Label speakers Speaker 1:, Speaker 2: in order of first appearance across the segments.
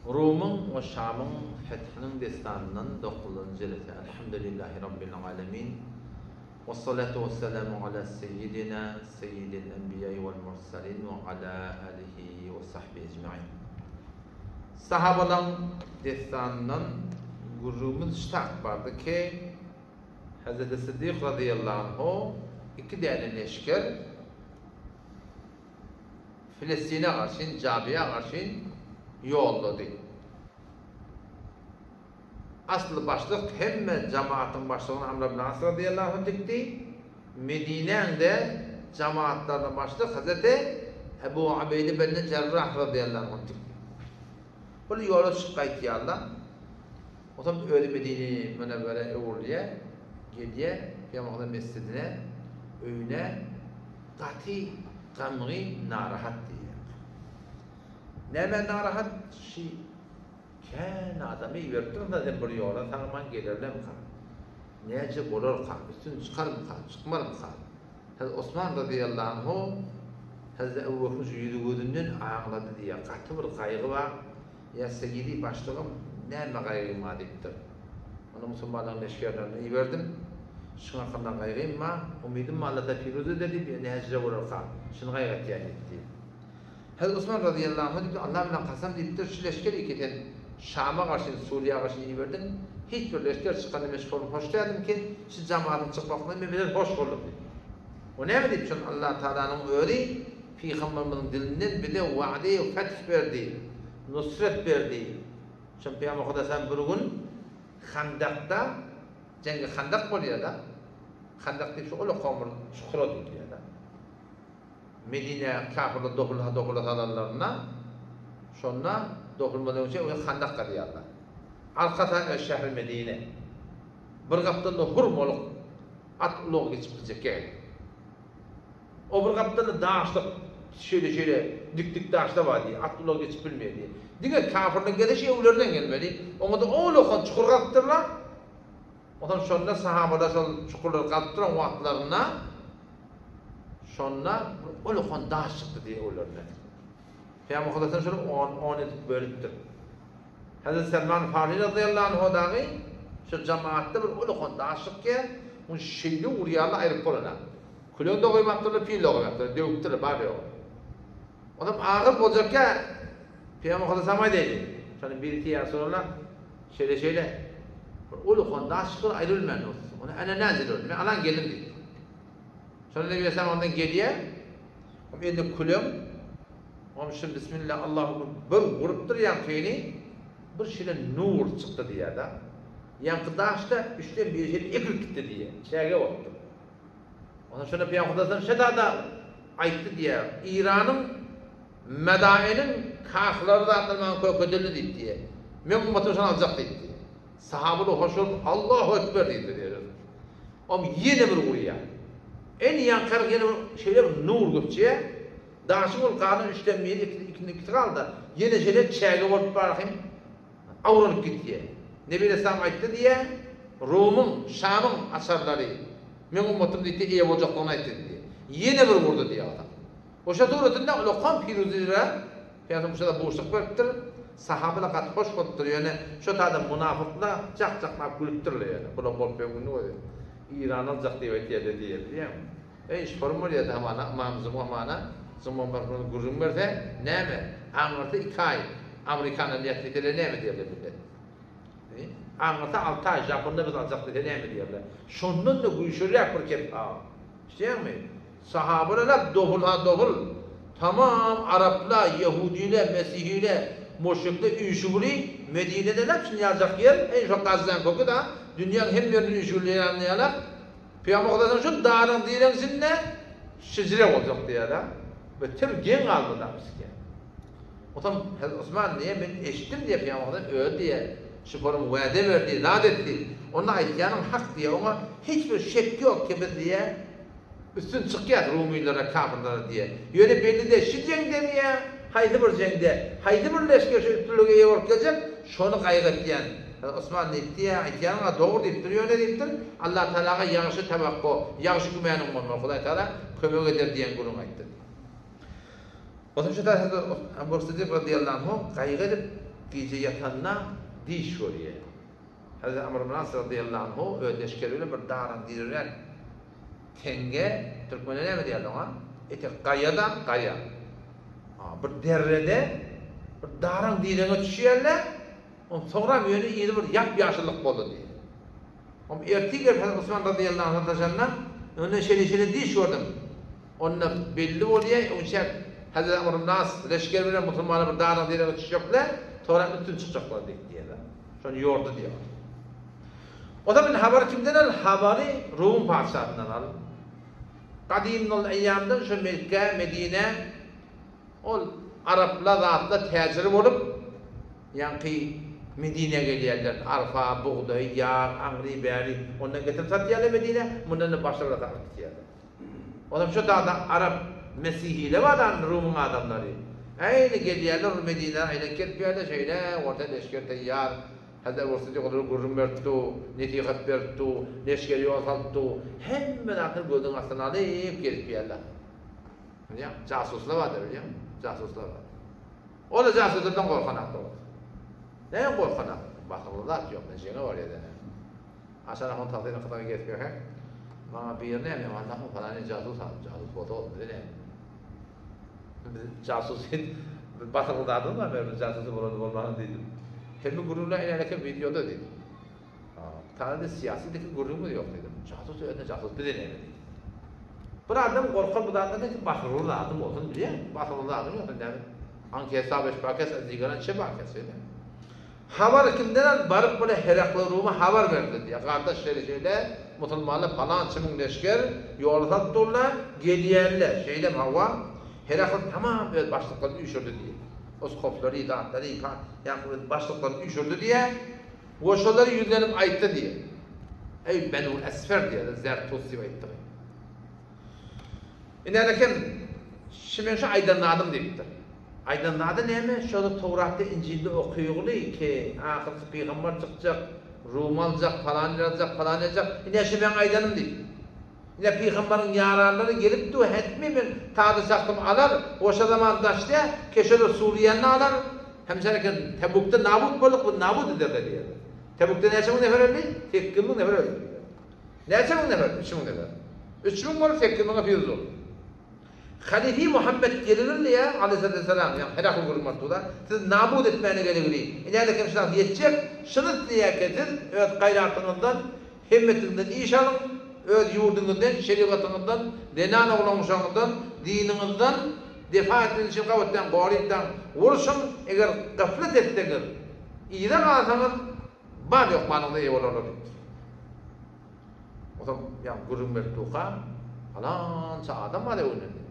Speaker 1: Rumyň we Şamyň fethiniň dessanyndan dokuzynjy jelese Elhamdülillahi Rabbil alemin Wessalatu wessalamu ala seýýidina seýýidil enbiýai wal mursalin we ala alihi we sahbihi ejmain Sahabalaň dessanyndan gürrüňimiz ştak bardy ki Hezreti Siddik razyýallahu anhu iki däne leşger Filistine garşyn, Jabiýa garşyn ýollady. Asly başlyk hemme jamatyň başlygyny Amr ibn As razyýallahu anhu dikdi. Medinäň-de jamaatlaryna başlyk Hezreti Ebu Ubeýde ibn Jerrah razyýallahu anhu dikdi. Bul ýola çykyp gaýtýarlar. Onsoň özi Medine-i Münewwerä öwrülýär, gelýär, Pygamberimiziň mesjidine, öýüne gaty gamgyn, narahat diýýär. Nämä narahat? Şi kän adamy iberipdirin-da sen bir ýola, sag-aman gelerlermika? Näce bolarka, üstün çykarmyka, çykmarmyka? Hezreti Osman razyýallahu anhu Hezreti Ebu Bekriň şu ýüzi-gözünden aňlady diýýär. Gaty bir gaýgy bar. Ýa seýidi, başlygym, näme gaýgyň bar diýipdir. Onda musulmanlaryň leşgerlerini iberdim. Şuň hakynda gaýgym bar. Umydym bar, Alla piruz eder diýip, ýa näjire bolarka, şuny gaýgy etýän diýipdi. Hezreti Osman razyýallahu anhu diýipdir, Alla bilen kasam diýipdir, şu leşgeri ki sen Şama garşy, Suriýa garşy iberdiň, hiç bir leşger çykanda men şonuň hoş däldim ki, şu jamatyň çykmakyndan men bilen hoş boldum diýipdir. O näme diýip, şol Allatagalanyň özi Pygamberimiziň dilinden bize wade-i feth berdi, nusret berdi. Şol Pygamber Hudaýa bir gün Handakda, jeňgi Handak bolýar-da, Handak diýip şu ullakan bir çukura diýilýär-de. Medinä kafirler dopulsa-dopula salanlarynda, şonda dopulmadan öňçe öňe handak gazýarlar. Arkasy şähri Medine. Bir gapdalda hurmalyk at ulagy geçip biljek ýer. O bir gapdalda daşlyk, şeýle-şeýle dik-dik daşlar bar diýýär, at ulagy geçip bilmeýär diýýär. Diňe kafirleriň gelişi öwlerinden gelmeli. Oňa-da ullakan çukur gazypdyrlar. Onsoň şonda sahabalar şol çukurlary gazyp duran wagtlarynda şonda bir ullakan daş çykdy diýýär öwlerinden. Pygamber Hudaýdan şony on, on edip bölüpdir. Hezreti Selman Farisi razyýallahu anhu dagy şu jemaatda bir ullakan daş çykýar, muny şeýle urýarlar aýryp bolana. Külen-de goýmapdyrlar, pil-de goýmapdyrlar, döwüpdirler bar-ýogy. Onam agyr boljakka Pygamber Hudaý samay diýdi. Şonda birisi ýa Resulallah şeýle-şeýle bir ullakan daş çykdy, aýryp bilmän durdy. Ony ene näzil boldy. Men alan geldim diýdi. Şonda Nebi Aleyhisselam ondan gelýär. Onuň elinde küleň. Goňşy Bismillah Allahu Ekber bir urupdyr ýaňkyny, bir şeýle nur çykdy diýýär-de. Ýaňky daş-da üçden biri şeýle egilip gitdi diýýär, çäge bolupdyr. Ondan şonda Pygamber Hudaýdan şetada aýtdy diýýär, Eýranyň Medainiň kahlary zatlar maňa kökedildi diýip diýýär. Meň ummatym şony aljak diýip diýýär. Sahabalar hoş bolup Allahu Ekber diýdi diýýär. Om ýene bir urýar. En ýaňky ýene bir şeýle bir nur göçýär. Daşyň ol galan üçden biri, ikiden ikisi galdy. Ýene şeýle çäge bolup barhym awranyp gitýär. Nebi aleyhisselam aýtdy diýýär, Rumyň, Şamyň açarlary meň ummatym diýdi, eýe boljakdygyny aýtdy diýýär. Ýene bir urdy diýýär adam. Oşa suratynda ullakan piruzlere Pygamber şoda buşluk beripdir. Sahabalar gaty hoş bolupdyr. Ýöne şo taýda munafyklar jak-jaklap gülüpdirler ýöne. Bulam bolup ýören günüň özi. Eýrany aljak diýip aýtýarlar diýýär, bilýäňmi? Eý, şorum bolýa-da hamana, Ymam Juma hamana, Juma merhumyň gürrüň berse, näme, aňyrsy iki aý Amerikandan niýet diýseler näme diýerler millet? Eý, aňyrsy alty aý Japonda biz aljak diýse näme diýerler? Şondan-da güýçlüräk bir kep ha. Eşidýäňmi? Sahabalar dohul-ha dohul. Tamam araplar, ýehudiler, mesihiler, muşrikler üýşügli Medinede näçün ýaljak ýer, eý şo Gazzaň köki-da, dünýäň hemme ýerinden üýşügli ýaly. Pygamber Hudaýdan şu daryň direň içinde şejere boljak diýýär-de. We ter geň galdy da psike. Otam Hazret Osman diýýär, men eşitdim diýýär Pygamber Hudaý özi diýýär, şu forum wade berdi, zat etdi. Onda aýtýanyň hak diýýär, oňa hiç bir şek ýok ki biz diýýär, üstün çykýas rumylara, kafirlere diýýär. Ýöne belli däl şu jeňdemi ýa haýsy bir jeňde, haýsy bir leşger şu üstünlige eýe bolup geljek, şony gaýgy etýän. Osman diýipdi, Ýa, aýtýanyň-a dogry diýipdir, ýöne diýipdir, Allatagalaga ýagşy tawakgo, ýagşy gümäniň bolmaly, Hudaýtagala kömek eder diýen gürrüňi aýtdy diýip. Onsoň şu taýda Abu Sydyk radyýallahu anhu gaýgy edip. Gije ýatanda diş görýär. Hezreti Amr ibn As radyýallahu anhu öz leşgeri bilen bir dagyň direräk teňňe, türkmenler näme diýerler oňa? Etek gaýa-da, gaýa. Bir derrede bir daryň direňe düşýärler, onsoňram ýöne yzy bir ýap-ýaşyllyk boldy diýýär. Om ertir gelip Hazreti Osman razyýallahu anhu sataşanda, Onda şeýle-şeýle düýş gördüm. Onda belli bolýar, öňçäk Hazreti Amr ibn As leşger bilen musulmanlar bir dagyň direňe düşjekler, soňra üstün çykjaklar diýip diýýärler. Şony ýordy diýýär. O zaman habary kimden al? Habary Rum patyşasyndan al. Gadymdan eýýamdan şu Mekge, Medine ol araplar zatlar täjir bolup Ýaňky Medinä gelýärler, arpa, bugdaý, ýag, aňry, bäri, ondan getirip satýarlar Medinä, mundan-da başga bir zat alyp gitýärler. Onam şo dagda arap mesihiler bar da Rumyň adamlary. Äýni gelýärler ol Medinä aýlanyp gelipýärler şeýle orta leşger taýýar. Hazar bolsa diýip olara gürrüň berip dur, nesihat berip dur, leşger ýol salyp dur. Hemme zatlary gözüň astyna alyp gelipýärler. Bilýäň, jasuslar bar-da bilýäň, jasuslar bar. Ol-a jasuslardan gorkanak dogrusu. Näme gorkanak? Basyrly zat ýok, men jeňe barýa däne. Aşarak onuň tagsyny kytaga gezip ýörkäk, maňa biri näme, Allahym falany jasus adam, jasus bolsa ol bize näme? Biz jasus basyrly zadymyz bar, men jasusy bolany bolmany diýdim. Hemme gürrüňler ine-ine wideoda diýdim. Tanada syýasy diki gürrüňimiz ýok diýdim. Jasus özüne jasus bize näme diýdim. Bir adam gorkar bu zatdan ki basyrly zadym bolsun bilýän. Basyrly zadym ýok näme. Anki hesap eş bakes digaran çe bakes şeýle. Habar kimden al baryp bile Herakly Ruma habar berdi diýýär. Gardaş şeýle şeýle musulmanlar palança müň leşger ýola salyp durlar, gelýärler. Şeýlemi hawa? Herakl tamam öz başlyklaryny üýşürdi diýýär. Oskoflary, zatlary, ýa-da öz başlyklaryny üýşürdi diýýär. We şolara ýüzlenip aýtdy diýýär. Eý, Benu Esfer diýýär, Zertus diýip aýtdygy. Ine eken, şu meň şu aýdan zadym diýipdir. Aýdan zady näme? Şo-da Towratda, Injilde okygyly ki, ahyrky pygamber çykjak, Rum aljak, palan ýer aljak, palan ýer aljak. Ine şu meň aýdanym diýipdir. Ine pygamberiň ýaranlary gelipdi we hetmi men tazy şahsym alar, we şo zaman daşda keşede Suriýany alar, hemşer eken Tebukda nabut bolduk, biz nabut ederler diýerler. Tebukda näçe müň nefer öldi? 8000 nefer öldi diýýär. Näçe müň nefer? 3000 nefer. 3000 bolup 8000-e piruz boldy. Halifi Muhammet geligil diýýär, aleyhissalatu vesselam, ýagny Herakl gürrüň berip dur-da, siz nabut etmäne geligili, ine eken şuny ýetjek, şuny diýýär ki siz öz gaýratyňyzdan Hemmesinden iş alyň, öz ýurduňyzdan, şerigatyňyzdan, zenan oglan-uşagyňyzdan, diniňizden defa etmek üçin gabatdan gorypdan urşuň, eger gaflat etseňiz, yza galsaňyz, bar ýok malyňyza eýe bolarlar diýipdir. Onsoň ýaňky gürrüň berip durka, palança adam bar öwünende.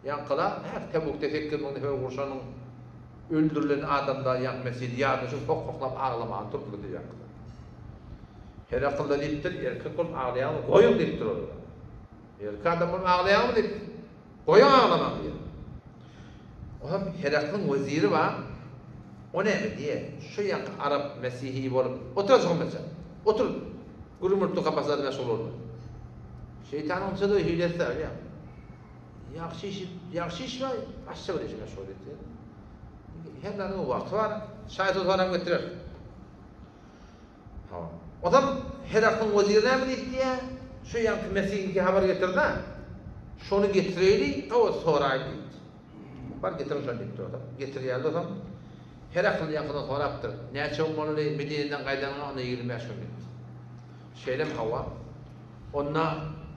Speaker 1: Ýaňkylar, hä, Tebukde 8000 nefer urşanyň öldürilen adamlar ýaňky mesjidi ýadyna düşüp hok-hoklap aglamaga durdylar diýip ýaňkylar. Herakl-da diýipdir, Erkek bolup aglaýaňyzy goýuň diýipdir olara. Erkek adam bolup aglaýaňyzmy diýipdir. Goýuň aglamaňy diýýär. Olam Heraklyň weziri bar. O näme diýýär? Şu ýaňky arap mesihi bolup oturajygym bilse. Otur. Gürrüň berip dur kapasada meşgul bolma. Şeýtanyň onça-da hilesi bar bilýäňmi? Ýagşy iş, ýagşy iş bar, başga bir işe meşgul etýär. Her zadyň wagty bar. Çaý sosanam getirer. Hawa. Onsoň Heraklyň weziri näme diýip diýýär? Şu ýaňky Mesihiňki habar getirdi-ä. Şony getireýli, hawa, soraýyn diýipdir. Bar getiriň şony diýipdir onsoň. Getirýärler onsoň. Herakl ýaňkydan sorapdyr. Näçe gün boldy Medineden gaýdanyňa? Onda 25 gün diýipdir. Şeýlemi hawa. Onda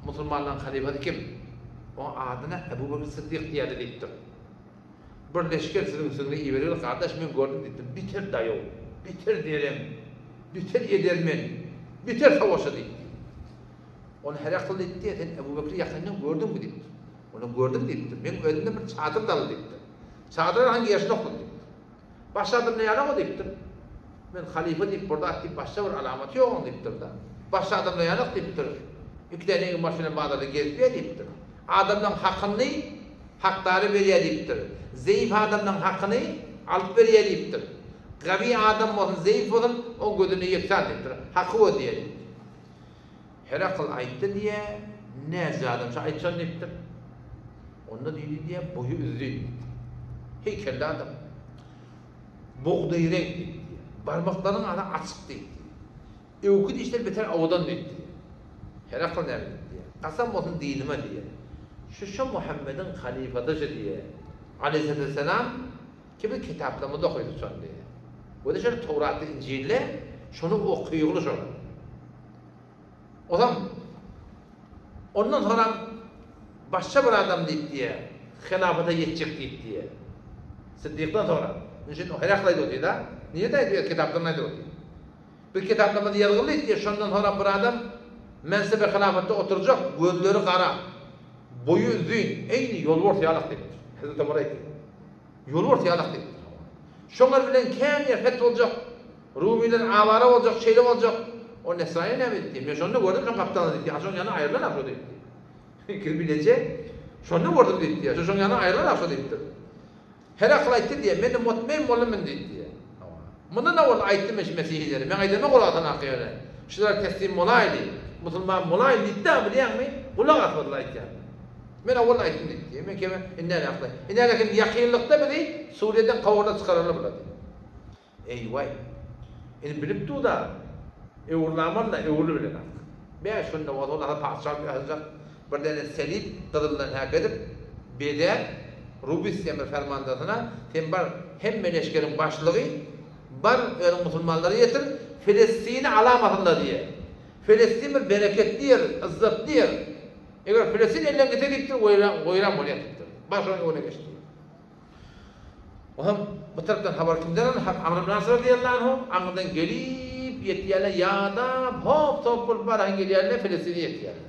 Speaker 1: musulmanlaryň halypasy kim? Oň adyna Ebu Bekr Syddyk diýýärler diýipdir. Bir leşger siziň üstüňize iberegeli gardaş men gördüm diýipdir. Biter daýaw, biter zereň, biter edermen, biter savaşa diýipdir. Ony Herakl diýipdir, sen Ebu Bekri ýakyndan gördüňmi diýipdir. Ony gördüm diýipdir. Meň özümde bir çadyr daly diýipdir. Çadyra hangi ýaşyny oklady diýipdir. Başga adam näýaly o diýipdir. Men halypa diýip bir zat diýip başga bir alamaty ýok oň diýipdir-de. Başga adam näýalyk diýipdir. Iki däne egin-baş bilen bazarda gezip ýör diýipdir. Adamlaň hakyny hakdara berýär diýipdir. Zeýif adamlaň hakyny alyp berýär diýipdir. Gawy adam bolsun, zeýif bolsun, oň gözünde ýeksan diýipdir. Haky gözleýär diýipdir. Herakl aýtdy diýýär, näce adam şo aýtşan diýipdir. Onda diýdi diýýär, boýy uzyn diýipdir. Heýkelli adam. Bugdaý reňk diýipdi. Barmaklarynyň ara açyk diýipdi. Öwki dişler beter owadan diýipdi. Herakl näme diýipdi? Kasam bolsun dinime diýýär. Şu şo Muhammediň halyfasyşy diýýär. Aleýhissalam ki biz kitaplarymyzda okaýdyk şony diýýär. We-de şol Towratda Injilde şony okygyly şol. Ozam ondan soňam başga bir adam diýip diýýär. Hilafata ýetjek diýip diýýär. Siddikden soňra. Şuny Herakl aýdyp otyr-da. Nirede aýdyp, kitapdan aýdyp otyr. Bir kitaplarymyzda ýazgyly diýýär, şondan soňra bir adam mensebe hylafatda oturjak, gözleri gara, boýy uzyn, eýni ýolbars ýalak diýipdir. Hezreti Omar aýtdy. Ýolbars ýalak diýipdir. Şoňar bilen kän ýer feth boljak, Rumylar awara boljak, şeýle boljak. O Nesraýy näme diýdi? Men şonda gördüm, şoň gapdalynda diýdi. A şoň ýanyna aýrylan şo diýipdi. Ikili bileje şonda gördüm diýipdi. Şo şoň ýanyna aýrylan şo diýipdir. Herakl aýtdy diýýär, Men-de mutmeýin boldum indi diýýär. Hawa. Mundan owal aýtdym men şu mesihilere, meň aýdanyma gulak asan haky ýöne. Şular teslim bolaýly, musulman bolaýly diýdi-dä, bilýäňmi, gulak asmadylar aýtýanyma. Men owal aýtdym diýdi. Men keme, indi näme aklay. Indi näme ýakynlykda bizi Suriýadan kowarlar çykararlar bular diýdi. Eý-waý! Indi bilip dur-da, öwrülämanda öwrülibilenok. Bäş günde bolsa ol asa patyşa bolup ýaşajak. Bir däne selip gyzyldan häk edip, bezäp, Rubis diýen bir fermandasyna, Sen bar, hemme leşgeriň başlygy, bar, özüň musulmanlara ýetir, Filistini alamasynlar diýýär. Filistin bir bereketli ýer, yzzatly ýer. Eger Filistin elden gitse diýipdir, weýran, weýran bolýar diýipdir. Bar şonuň öňüne geç diýýär. Olam bu tarapdan habar kimden aldy? Hak Amr ibn As razyýallahu anhu aňyrdan gelip ýetýärler, ýadap, hop-sop bolup barahan gelýärler, Filistine ýetýärler.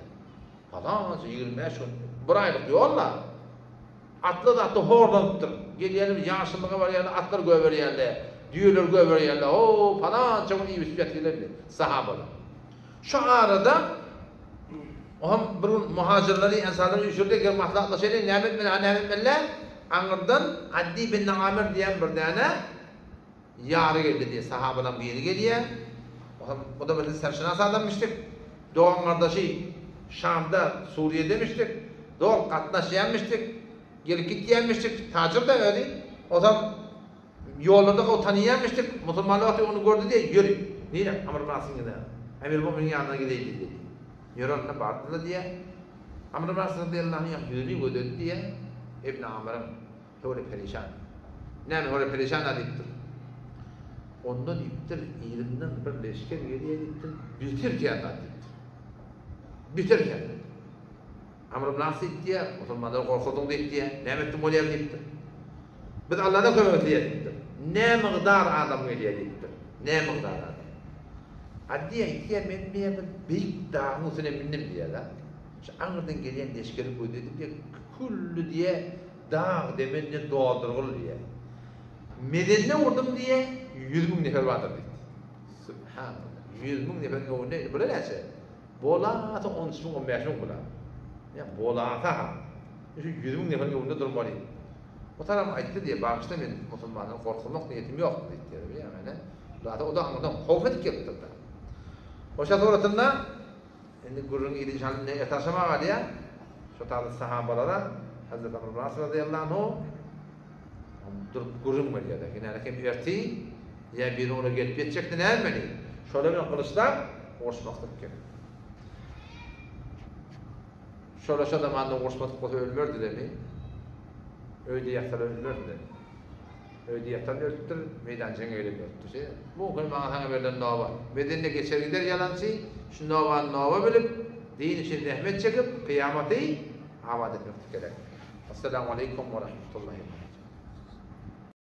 Speaker 1: Palança 25 gün, bir aýlyk ýol-la. Atly zatly horlanypdyr. Gelýärler, ýaşyllyga barýarlar, atlar göberýärler, düýeler göberýärler. Ho, palança gün iýip-içip ýatyrlar indi sahabalar. Şu arada Oňam bir gün muhajirleri, ensarlary üýşürdi, gel maslahatlaşaýlyň, näme etmeli, ha näme etmeli? Aňyrdan Addi bin Amir diýen bir däne ýary geldi diýýär, sahabalaryň biri gelýär. Oňam o da bir serşinas adamyşdyk. Dogan gardaşy Şamda, Suriýedemişdik. Dost gatnaşýanmyşdyk. Gelip gitýänmişdik, tajyr-da özi. Ozam Ýollarda gowy tanaýarmyşdyk, musulmanlar wagty ony gördi diýe, ýöri, nirä, Amr ibn Asyň ýanyna, Emir Muminiň ýanyna gideýli diýdi. Ýöri onda bardylar diýe. Amr ibn As razyýallahu anh ýüzüni gözledi diýe, Ibn Amryň, höwri perişan. Näme höwri perişan-a diýipdir. Onda diýipdir, yzyndan bir leşger gelýär diýipdir, beter kän zat diýipdir. Beter kän zat. Amr ibn As diýipdi, Musulmanlary gorkuzdyň diýipdi, näme etdiň bolýar diýipdir. Biz Alladan kömek isleýäris diýipdir. Ne mygdar adam gelýär diýipdir. Ne mygdar adam. Addy aýtýar, men diýýär, bir beýik dagyň üstüne mündim diýýär-de. Şu aňyrdan gelýän leşgeri gözledim diýýär, külli diýýär, dag demenden doldurgyl diýýär. Mezende urdum diýýär, 100 müň nefer bardyr diýdi. Subhanallah. 100 müň neferiň öňünde indi bular näçe? Bolasa on üç müň, on bäş müň bolar. Ýa bolasa-ha. Şu ýüz müň neferiň öňünde durmaly. Bu tarap aýtdy diýýär, bagyşla men musulmanlary gorkuzmak niýetim ýokdy diýipdir. Bilýäňmi ene? Zat o-da aňyrdan howp edip gelipdir-de. Oşa suratynda indi gürrüň ýedi şany indi erte agşama galýar. Şo taýda sahabalara Hazreti Amr ibn As razyýallahu anhu durup gürrüň berýärler. Ine kim erti ýa biri ola gelip ýetjekdi näme meli? Şolar bilen gylyçlap uruşmaklyk gerek. Şolar şo zamanda uruşmadyk bolsa ölmerdilermi? Öýde ýatsalar ölmerdilermi? Öýde ýatan ölüpdir, meýdan jeňe gelen ölüpdir. Şeýle. Bu gün maňa saňa berlen nobat. Bedende geçer gider ýalançy, şu nobany noba bilip, din üçin zähmet çekip, kyýamaty abat etmeklik gerek. Assalamu aleýkum we rahmetullahi we berekatuh.